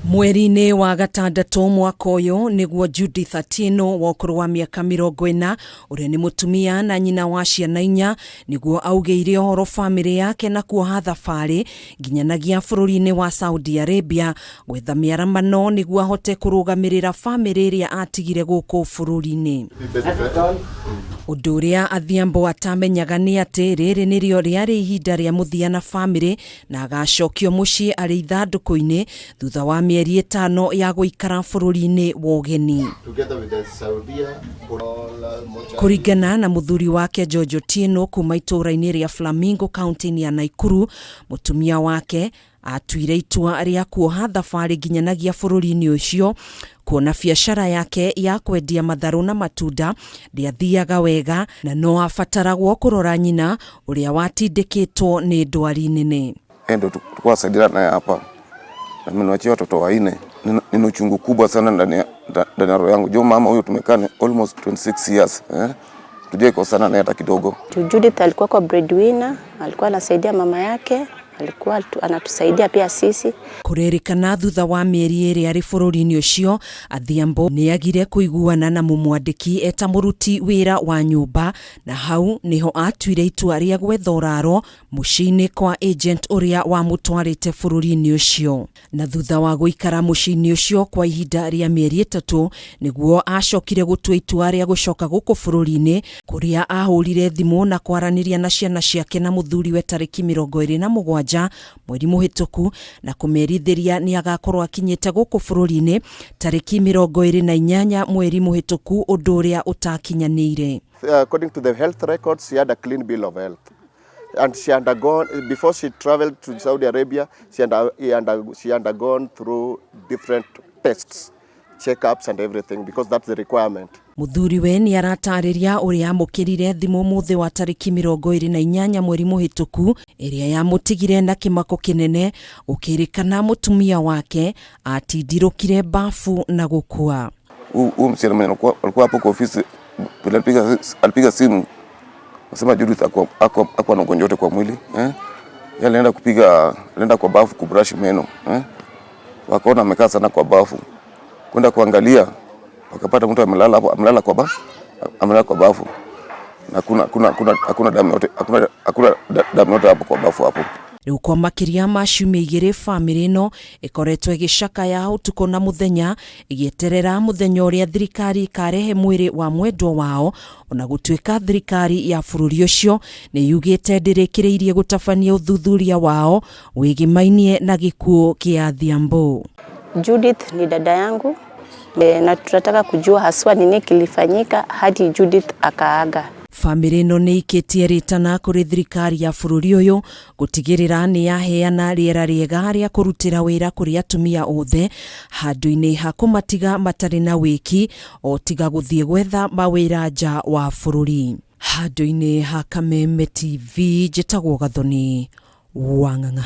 Mweri-inĩ wa gatandatũ mwaka ũyũ nĩguo Judith Atieno wa ũkũrũ wa mĩaka 40, ũrĩa nĩ mũtumia na nyina wa ciana 4, nĩguo augĩire ũhoro bamĩrĩ yake na kuoha thabarĩ nginyanagia bũrũri-inĩ wa Saudi Arabia gwetha mĩaramano nĩguo ahote kũrũgamĩrĩra bamĩrĩ ĩrĩa atigire gũkũ bũrũri-inĩ. Ũndũ ũrĩa Adhiambo atamenyaga nĩ atĩ rĩrĩ nĩrĩo rĩarĩ ihinda rĩa mũthia na bamĩrĩ, na agacokio mũciĩ arĩ ithandũkũ-inĩ thutha wa mĩeri 5 ya gũikara bũrũri-inĩ wa ũgeni. Kũringana na mũthuri wake George Otieno kuma itũũra-inĩ rĩa Flamingo kaunti-inĩ ya Nakuru, mũtumia wake atuire itua rĩa kuoha thabarĩ nginyanagia bũrũri-inĩ ũcio kuona biacara yake ya kwendia matharũ na matunda ndĩathiaga wega na no abataragwo kũrora nyina ũrĩa watindĩkĩtwo nĩ ndwari nene. Ndio tulikuwa saidiana naye hapa na ameniachia watoto 4. Nina uchungu kubwa sana ndani ya roho yangu. Jo, mama huyu tumekaa almost 26 years, eh? Tujue kosana naye hata kidogo. Judith alikuwa kwa breadwinner, alikuwa anasaidia mama yake, alikuwa anatusaidia pia sisi. Kũrerĩkana thutha wa mĩeri 2 arĩ bũrũri-inĩ ũcio, Adhiambo nĩagire kũiguana na mũmwandĩki eta mũruti wĩra wa nyũmba, na hau nĩho atuire itua rĩa gwetha ũraro mũciĩ-inĩ kwa agent ũrĩa wamũtwarĩte bũrũri-inĩ ũcio. Na thutha wa gũikara mũciĩ-inĩ ũcio kwa ihinda rĩa mĩeri 3 nĩguo acokire gũtua itua rĩa gũcoka gũkũ bũrũri-inĩ, kũrĩa ahũrire thimũ na kwaranĩria na ciana ciake na mũthuriwe tarĩki 27 mweri mũhĩtũku, na kũmerithĩria nĩ agakorwo akinyĩte gũkũ bũrũri-inĩ tarĩki 28 mweri mũhĩtũku, ũndũ ũrĩa ũtakinyanĩire. According to the health records, she had a clean bill of health. And she undergone, before she traveled to Saudi Arabia, she undergone through different tests, checkups and everything, because that's the requirement. Mũthuriwe nĩ aratarĩria ũrĩa amũkĩrire thimũ mũthĩ wa tarĩki 28 mweri mũhĩtũku, ĩrĩa yamũtigire na kĩmako kĩnene, gũkĩrĩkana mũtumia wake atindirũkire bafu na gũkua. Huyu msichana mwenye alikuwa hapo kwa ofisi, vile alipiga simu nasema Judith hakuwa na ugonjwa wote kwa mwili, eh? Yeye alienda kwa bafu kubrush meno, eh? Wakaona amekaa sana kwa bafu. Kwenda kuangalia wakapata mtu amelala hapo, amelala kwa bafu, amelala kwa bafu. Na hakuna damu yote, hakuna damu yote hapo kwa bafu hapo. Rĩu kwa makĩria ma ciumia 2 bamĩrĩ ĩno ĩkoretwo ĩgĩcakaya ũtukũ na mũthenya, ĩgĩeterera mũthenya ũrĩa thirikari ĩkarehe mwĩrĩ wa mwendwa wao, ona gũtuĩka thirikari ya bũrũri ũcio nĩ yugĩte ndĩrĩkĩrĩirie gũtabania ũthuthuria wao wĩgĩmainie na gĩkuũ kĩa Adhiambo. Judith ni dada yangu, na tunataka kujua haswa nini kilifanyika hadi Judith akaaga. Bamĩrĩ ĩno nĩ ikĩtie rĩtana kũrĩ thirikari ya bũrũri ũyũ gũtigĩrĩra nĩ yaheana rĩera rĩega rĩa kũrutĩra wĩra kũrĩ atumia othe handũ-inĩ ha kũmatiga matarĩ na wĩki o tiga gũthiĩ gwetha mawĩra nja wa bũrũri. Handũ-inĩ ha Kameme TV, njĩtagwo Gathoni Wang'ang'a.